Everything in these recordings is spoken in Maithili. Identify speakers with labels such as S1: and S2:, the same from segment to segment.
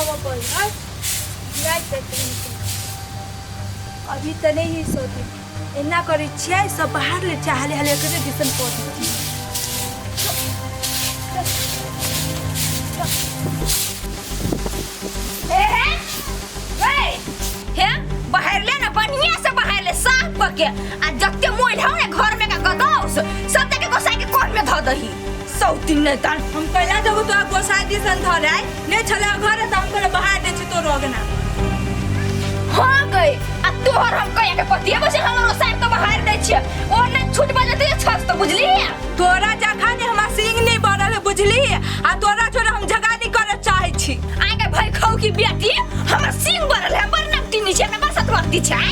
S1: धोबऽ पड़ी है राति तक अभी तऽ नहि ही सोती एना करै छियै सब बाहर ले छियै हाले हाले एकरे दिसन कऽ दै छियै।
S2: हे हे हे हे बहार ले ना बढ़िया से बहार ले साफ क के आ जते मोइल हौ ने घर में का गदौस सब के गोसाई के कोन में ध दही सौतीन नहीं तान
S1: हम कैला जब तो गोसाई दिसन धर आय नहीं छले घर तऽ हम कहले बाहर दै छी तोरो अगना।
S2: हाँ गई आ तोहर हम कहिया के पतिए बसे हमरो साइड तो बहार दै छियै ओ नहीं छूट बजते छस तो बुझली।
S1: तोरा जखन हमरा सिंह नहीं बढ़ल है बुझली आ तोरा छोड़ हम झगड़ा नहीं करे चाहे छी।
S2: आइ के भाई खाऊ की बेटी हमर सिंह बढ़ल है बड़ नकटी छै हमरा बड़ सतवती छै।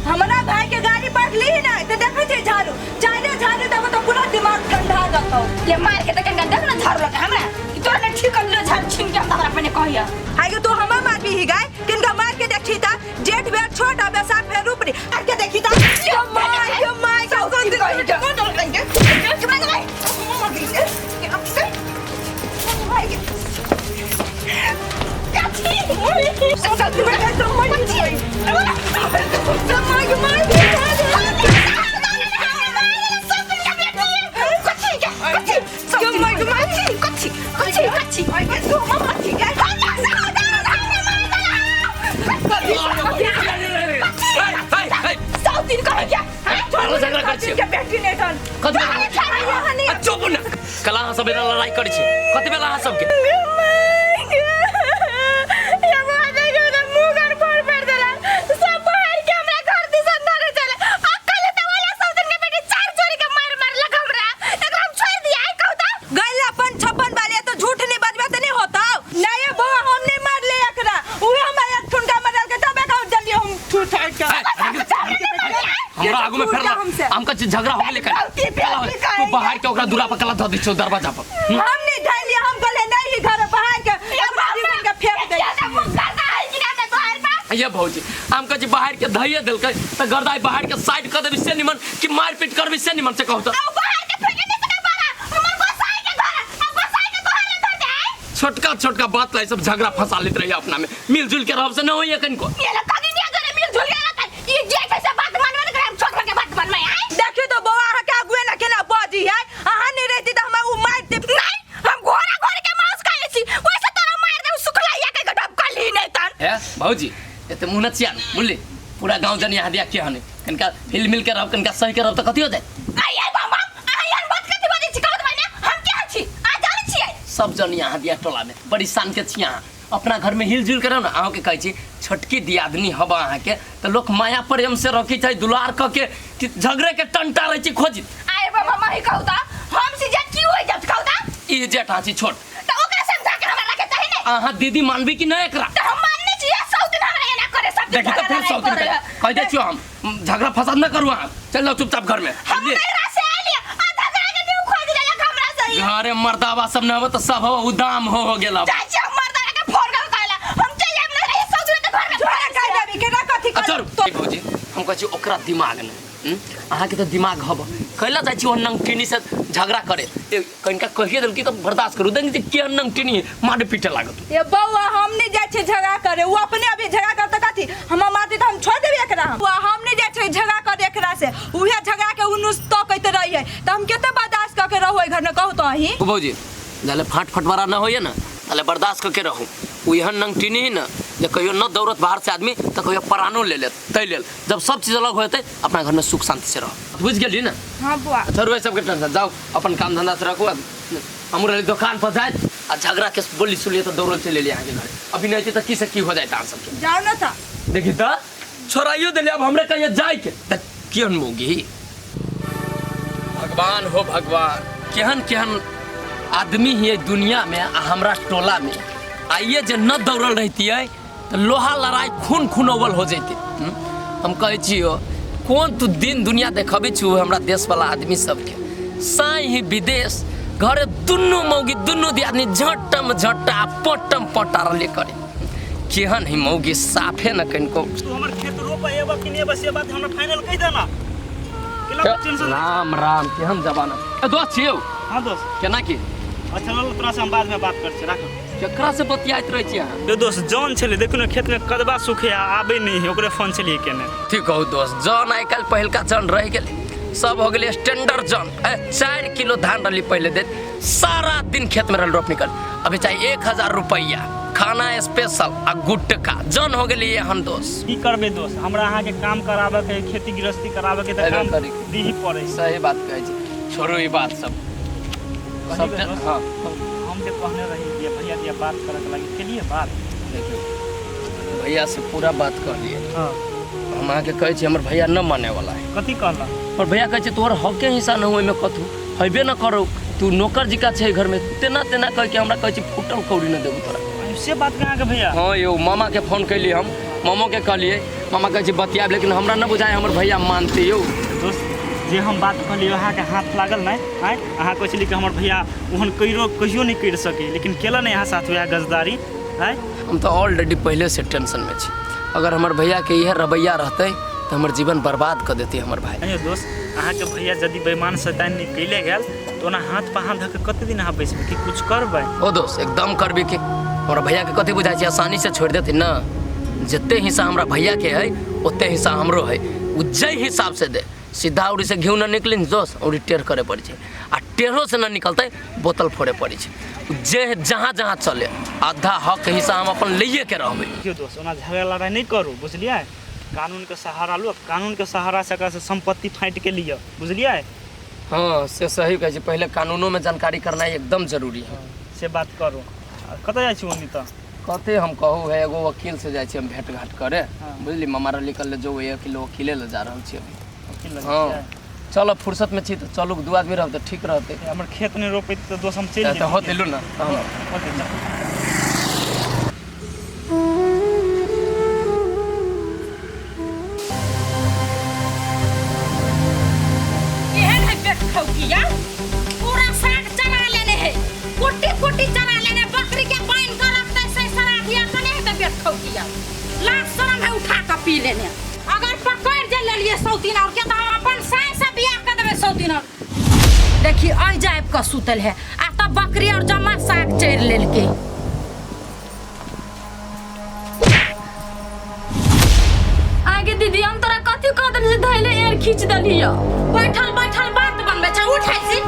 S1: हमरा भाई के गाड़ी पड़ली ना तो देखै छै झाड़ू चाहे झाड़ू देबो तो पूरा दिमाग ठंडा जतौ।
S2: ले मार के त कनका देख ना झाड़ू लगा हमरा कि तोरा ने ठीक कर लो झाड़ू छीन के हमरा अपने कहिया।
S1: आइ के तू हमरा मारबी ही गाय किनका मार के देखी ता जेठ बेर छोट आ बेसाख फेर ऊपरी मार के देखी ता ये my ये my के
S2: सौतीन कहि के।
S3: झगड़ा करै छियै। कथी आ, चुप ने कला अहाँ सब एना लड़ाई करै छी कथी भेल अहाँ सबके?
S1: गैलापन छप्पन वाले तो झूठ नहीं बजबे तो नहीं होता। नहीं बउआ हम नहीं मारले एकरा उहे हमरा एक ठुनका मारल के तबे कहू जल्दी हम ठूठ के।
S3: हमरा आगू में फेरला
S1: हमसे।
S3: हमका चीज झगड़ा हो गेलै कनी। तू बाहर के ओकरा दूरा पर कला धऽ दै छौ दरवाजा पर।
S1: हम नहीं धैलिए हम कहले नहीं घर बाहर के अपना जीवन के फेंक दे।
S3: ये भौजी हम कहै छी बाहर के धैये देलकै तऽ गर्दाइ बाहर के साइड कऽ देबी से निमन कि मारपीट करबी से निमन से कहू तऽ। छोटका छोटका बात ला सब झगड़ा फंसा लेत रहिए अपना में मिलजुल के रहब से न होइए कनिको।
S1: देखियो तो बउआ अहाँ के आगुए ना केना बजी है अहाँ नहीं रहती तऽ हमरा उ मारि देत।
S3: हे भौजी एते मुँह न छिया बुझली पूरा गांव जन यहाँ दिया के हने कनिका हिल मिल के रहब कनिका सही के रहब तऽ कथी हो जाए। सब जन यहाँ दिया टोला में बड़ी शान के छी अहाँ अपना घर में हिल जुल के रहो ना। अहूँ के कहै छी छोटकी दियादनी हब अहाँ के तऽ लोक माया प्रेम से रखी छै दुलार कऽ के कि झगड़े के टंटा रहै छी खोजित। ई जेठ अहाँ छी छोट अहाँ दीदी मानबी कि नहीं एकरा? देखी तऽ फेर सौतीन कह दै छियौ हम झगड़ा फसाद न करू अहाँ चल जाओ चुपचाप घर में। घरे मर्दावा सब न हो तऽ सब हो उदाम हो गेल अब।
S1: छोड़ा कहि देबी केना कथी
S3: आ,
S1: कर
S3: चलू भौजी हम कहै छी ओकरा दिमाग नहि अहाँके तऽ दिमाग हब कैला जाइ छी ओ नंगटिनी से झगड़ा करे कनिका कहिए देलकी तऽ बर्दाश्त करू देखै छी केहन नंगटिनी मारे पीटे लागत।
S1: ये बउआ हम नहीं जाइ छियै झगड़ा करे उ अपने अभी झगड़ा करते कथी हम मारती तऽ हम छोड़ देबै एकरा। बउआ हम नहीं जाइ छियै झगड़ा करे एकरा से उहे झगड़ा के उ नुस तकैत रहियै तऽ हम कते बर्दाश्त कऽ के रहू एहि घर में कहू तऽ अहीं।
S3: भौजी जाले फाट फटवारा न होइए ना ताले बर्दाश्त कऽ के रहू उ एहन नंगटिनी ही ना जे कहियो न दौड़त बाहर से आदमी तऽ कहियो प्राणो ले लेत ताहि लेल जब सब चीज अलग हो जेतै अपना घर में सुख शांति से रहो बुझि गेली ना।
S1: हाँ बुआ
S3: छोड़ू एहि सबके टेंशन जाओ अपन काम धंधा से रखू हमहूँ रहली दोकान पर जाइत आ झगड़ा के बोली सुनलियै तऽ दौड़ल चलि एलियै अहाँके घर अभी नहि तऽ की से की हो जाइत अहाँ सबके।
S1: जाओ ना था
S3: देखी तऽ छोड़ाइयो देलियै अब हमरे कहियो जाइके तऽ केहन मौगी भगवान हो भगवान केहन केहन आदमी हियै दुनिया में आ हमरा टोला में आइए जे न दौड़ल रहितियै तऽ लोहा लड़ाई खून खूनोवल हो जैते। हम कहै छियो कोन तू दिन दुनिया देखबै छु हमरा देशवाला आदमी सबके साई ही विदेश घरे दुनू मौगी दुनू दियादनी झट्टम झट्टा पट्टम पट्टा रहले करे केहन ही मौगी साफे न कनिको।
S4: तू हमर खेत रोप एबा कि नहि एबा से बात हमरा फाइनल कहि दे ना। केना टेंशन?
S3: राम राम केहन जमाना। ए दोस्त छियौ?
S4: हाँ दोस्त।
S3: केना की?
S4: अच्छा चल तोरा से हम बाद में बात कर छी राख।
S3: केकरा से बतियाइत रहै छी अहाँ?
S4: यो दोस्त जौन छलै, देखू ने खेतमे कदबा सुखे आ आबै नहि है, ओकरे फोन छलियै केने।
S3: ठीक कहू दोस्त, जन आइ काल्हि पहिलका जन रहि गेलै, सब हो गेलै स्टैंडर्ड जन। 4 किलो धान रहली पहिले देत, सारा दिन खेत में रहल रोपनी कर, अभी चाहे 1000 रुपया खाना स्पेशल आ गुटका जन हो गेलै एहन दोस्त।
S4: की करबै दोस्त, हमरा अहाँके काम कराबऽ के, खेती गृहस्थी कराबऽ के तऽ
S3: हेबे
S4: काम
S3: करी।
S4: दिही पड़ै।
S3: सही बात कहै छी, छोड़ू ई बात सब।
S4: कही
S3: सब
S4: दोस्त,
S3: हाँ।
S4: हम जे कहने रही जे भैया दिया बात करऽ के लागी, केलियै बात?
S3: देखियौ भैया से पूरा बात कहलियै।
S4: हाँ।
S3: हम अहाँके कहै छी हमर भैया न माने वाला है।
S4: कथी कहलक?
S3: पर भैया कहै छै तोहर हके हिस्सा न ओहिमे कथू हेबे न करू, तू नौकर जिका छै घर में, तेना तेना कह के हमरा कहै छै फूटल कौड़ी न देबू तोरा।
S4: से बात कहाँ के भैया?
S3: हाँ यौ, मामा के फोन कैलियै हम, मामो के कहलियै, मामा कहै छै बतियाब, लेकिन हमरा न बुझाय हमर भैया मानते यौ।
S4: दोस्त जे हम बात कहलियै अहाँके हाथ लागल नहि? आँय अहाँ कहै छलियै कि हमर भैया ओहन कहियो कहियो नहि करि सकै, लेकिन केला नहि अहाँ साथ वएह गजदारी? आँय
S3: हम तऽ ऑलरेडी पहिले से टेंशन में छी, अगर हमर भैया के इएह रवैया रहतै तऽ हमर जीवन बर्बाद कऽ देतै हमर भाई।
S4: अरे दोस्त अहाँके भैया यदि बेईमान शैतान नहि कैले गेल तऽ ओना हाथ पर हाथ धऽ कऽ कते दिन अहाँ बैसबै कि कुछ करबै?
S3: ओ दोस्त एकदम करबी के, हमरा भैया के कथी बुझाइ छै आसानी से छोड़ि देतै ना, जते हिस्सा हमरा भैया के है ओते हिस्सा हमरो है, उ जै हिसाब से दे, सीधा उड़ी से घिउ न निकली ने दोस्त, उड़ी टेढ़ करे पड़ै छै, आ टेढ़ो से न निकलतै बोतल फोड़े पड़ै छै, जे जहाँ जहाँ चले आधा हक हिस्सा हम अपन लैए के रहबै।
S4: देखियौ दोस्त ओना झगड़ा लड़ाइ नहि करू बुझलियै, कानूनके सहारा लू, कानूनके सहारा से एकरा से सम्पत्ति फाँटि के लिअ बुझलियै।
S3: हाँ से सही कहै छी, पहिले कानूनो में जानकारी करनाइ एकदम जरूरी है।
S4: से बात करू। कतऽ जाइ छी ओन्नी तऽ?
S3: कते हम कहू है, एगो वकील से जाइ छी हम भेंट घाट करे।
S4: हाँ।
S3: बुझली, मामा रहली कल जो एक किलो वकीले ले जा रहल छी अभी।
S4: वकील लग?
S3: हाँ चलो, फुर्सत में छी तऽ चलू, दू आदमी रहब तऽ ठीक रहतै।
S4: हमर खेत नहि रोपैत तऽ दोस्त हम चलि
S3: तऽ होते लू ना। हाँ।
S4: होतै, चल।
S2: एहन है पेट खौकिया, पूरा साग चना लेने है, कुट्टी कुट्टी चना लेने, बकरी के पानी कर रखते से सराधिया कने है पेट खौकिया, लाज शरम है उठा के पी लेने। अगर पकड़ जे लेलिए सौतीन और के तो हम अपन साय से बियाह कर देबे सौतीन और। देखी अहि जाब के सुतल है आ तब बकरी और जमा साग चढ़ लेलके।
S1: आगे दीदी हम तोरा कथी कह देली जे धैले एर खींच देली?
S2: बैठल बैठल बात बनबै छै, उठै छी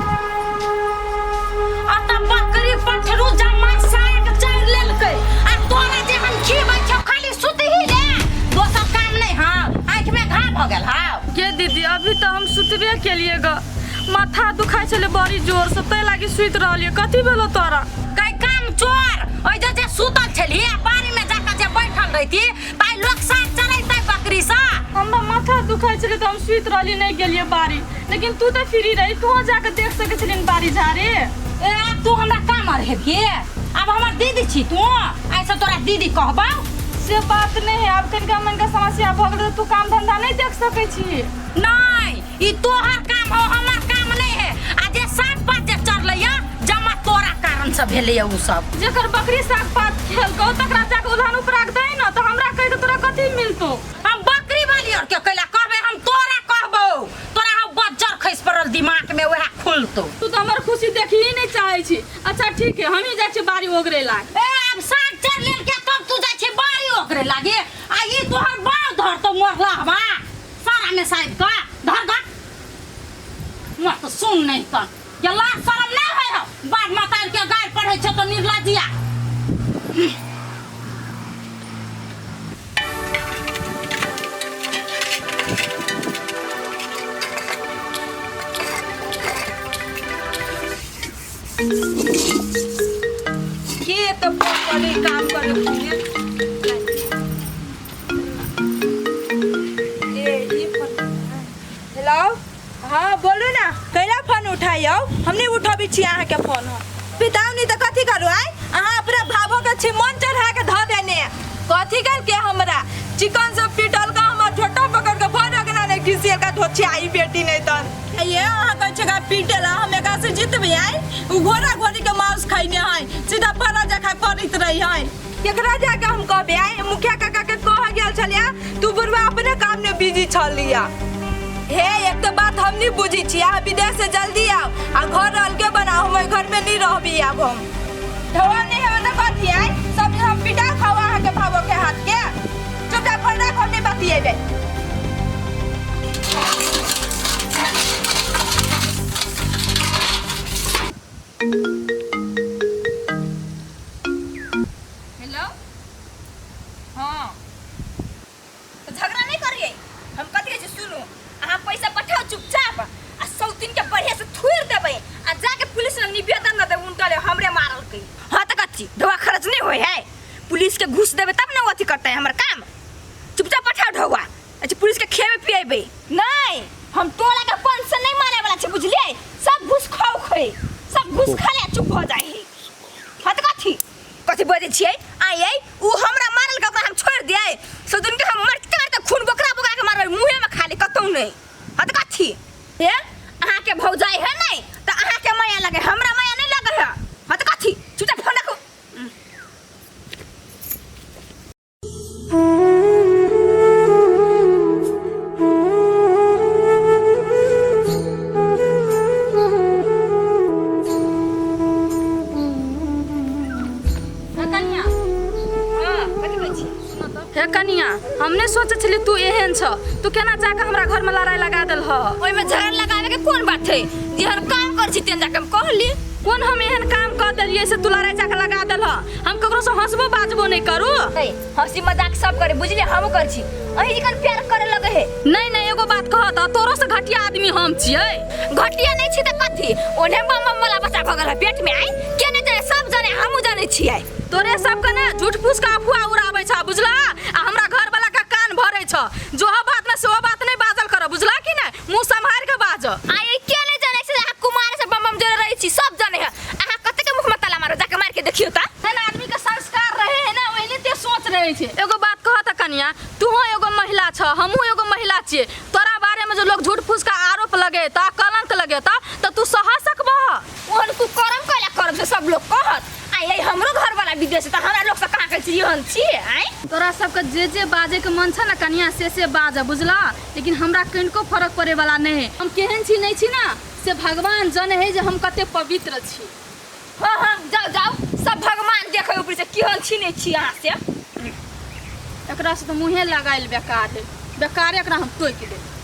S2: आ तब बकरी पठरू जमा साग चढ़ लेलकै आ तोरा जे हम खिबै छौ खाली सुतही ले, दोसर काम नहीं। हाँ आँखि में घाव भऽ गेल हौ।
S1: गे दीदी अभी तऽ हम सुतबे केलिए ग, माथा दुखाइ छलै बड़ी जोर से तै लागी सुति रहलियै। कथी भेलो तोरा?
S2: कै काम चोर, ओहि जे जे सुतल छलही आ बाड़ी में जाके जे बैठल रहिती ताहि लोक साग चढ़ैतै बकरी सँ।
S1: हमरा माथा दुखाइ छलै तऽ हम सुति रहली, नहि गेलियै बाड़ी, लेकिन तू तऽ फ्री रही, तू जाके देख सकै छलिन बाड़ी झाड़ी।
S2: ए आब तू हमरा काम आर हेबही? आब हमर दीदी छी तू, आइ से तोरा दीदी कहबौ?
S1: से बात नहीं है, आब कनिका मनिका समस्या भऽ गेलै तऽ तू काम धंधा नहि देख सकै छी?
S2: नहीं ई तोहर काम हो, हमर काम नहीं है। आ जे साग पात जे चढ़लै जमा तोरा कारण से भेलै उ सब।
S1: जेकर बकरी साग पात खेलकौ तकरा जाके उल्हान उपरा के दही न, तऽ हमरा कहि के तोरा कथी मिलतौ?
S2: हम बकरी वाली और के कैला कहबै? हम तोरा कहबौ, तोरा हम बज्जर खसि पड़ल दिमाग में वएह खुलतौ।
S1: तू तऽ हमर खुशी देखी ही नहीं चाहै छी। अच्छा ठीक है, हमही जाइ छी बाड़ी ओगरे लाग।
S2: ए आब साग चढ़ लेलके तब तू जाइ छी बाड़ी ओगरे लागे? आ ई तोहर बाव धरतौ मरला हवा सारा में साइब का धर गा मर तो सुन नहीं तन के लाज शरम नहीं है हो, बाप माता के गाय पढ़ै छै तो निर्लजिया।
S1: के तो फोन करे काम करे खुने?
S5: ए ई फोन।
S1: हेलो हाँ बोलू ना, कैला फोन उठाइयो? हम नहीं उठाबी छी अहाँके फोन। हम पिताऊ नहीं तऽ कथी करू? आइ अहाँ अपना भाभो के छी मन चढ़ा के धऽ देने। कथी कर के हमरा चिकन से पिटल का हमर झोटा पकड़ के भर अगना नहीं घिसियल का धोछी आई बेटी नहीं तन। ये अहाँ कहै छै एकरा पीटेला, हम एकरा से जीतबै? आइ उ घोड़ा घोड़ी के मांस खैने है, सीधा फड़ा जखा करैत रही है। केकरा जाके हम कहबै? आइ मुखिया काका के कह गेल छलिया तू बुढ़वा अपने काम में बिजी छलिया। हे एक तो बात हम नहीं बुझी छी, अहाँ विदेश से जल्दी आओ आ घर अलगे बनाओ, हम एहि घर में नहीं रहबी आब हम। ढोआ नहीं हेबे त कथी आइ सब दिन हम पिटा खाओ अहाँ के भावो के हाथ के। चुपचाप फोन राख, हम नहीं बतिएबे।
S2: हेलो। हाँ तो झगड़ा नहीं करिए, हम कथी कहै छी सुनू, अहाँ पैसा पठाउ चुपचाप आ सौतीन के बढ़िया से थुरि देबै आ जाके पुलिस लग निवेदन न देबै, उनटले हमरे मारलकै। हाँ तऽ कथी ढोआ खर्च नहीं होय है, पुलिस के घूस देबै तब ने ओ अथी करतै हमर काम। चुपचाप पठाउ ढोआ, अच्छा पुलिस के खेबै पिएबै नहीं, हम टोला के पंच से नहीं मारे वाला छी बुझलिए, सब घूस खाउ खै, सब घूस खा ले चुप हो जाइ है। हाँ तऽ कथी कथी बजै छियै आइ आइ उ हमरा मारल के ओकरा हम छोड़ि दियै, सदुन के हम मारते मारते खून बोकरा बोकरा के मारबै, मुँहे में खाली कतौ नहीं। हाँ तऽ कथी हे अहाँ के भौजाई है नहीं तऽ अहाँ के माया लगे, हमरा माया नहीं लगे है। हाँ तऽ कथी चुपचाप फोन रखू।
S5: कनिया।
S2: हाँ कथी कहै छी?
S5: हे कनिया, हम नहीं सोचे छली तू एहन छ, तू केना जाके हमरा घर में लड़ाई लगा देल ह?
S2: ओहिमे झगड़ा लगावे के कोन बात है, जेहन काम कर छी तेहन जाके हम कहली।
S5: कोन हम एहन काम कर देलियै से तू लड़ाई जाके लगा देल ह? हम ककरो से हंसबो बाजबो नहीं करू।
S2: नहीं, हंसी मजाक सब करे बुझलिए, हमहूँ कर छी, अहीं जखन प्यार करे लगे है।
S5: नहीं नहीं एगो बात कह त तोरो से घटिया आदमी हम छियै।
S2: घटिया नहीं छी त कथी, ओने बम बम वाला बच्चा भऽ गेल है पेट में, आई के नहीं जाने सब जाने हमहूँ जाने छियै।
S5: तोरे सबके ने झूठ फूस के अफवाह उड़ाबै छ बुझला, आ हमरा घर वाला के कान भरै छ, जो बात ने से बात नहीं बाजल कर बुझला कि नहीं, मुंह सम्हार के बाज।
S2: आई के नहीं जाने से अहाँ कुमार से बम बम जोड़े रहै छी, सब जाने है, अहाँ कते के मुख में ताला मारो जाके मार के देखियो त।
S5: एहन आदमी के संस्कार रहे है ना ओहने ते सोच रहे छै। एगो बात कह त कनिया, तूहो एगो महिला छ, हमहूँ एगो महिला छियै, तोरा बारे में जो लोग झूठ फूस के आरोप लगेता कलंक लगेता त तू सह सकबह?
S2: ओहन तू करम कैला करम से सब लोग कहत, आई हमरो घर वाला विदेश त हमरा लोग से कहाँ कहै छी एहन छी आई।
S5: तोरा सबके जे जे बाजे के मन छ ना कनिया से बाज बुझला, लेकिन हमरा कनिको फरक पड़े वाला नहीं है। हम केहन छी नहीं छी ना से भगवान जाने है जे हम कते पवित्र छी।
S2: हाँ हाँ जाओ जाओ, सब भगवान देखे ऊपर से केहन छी नहीं छी अहाँ से।
S5: एकरा से तो मुँहे लगाइल बेकार है, बेकार एकरा हम टोकि देब।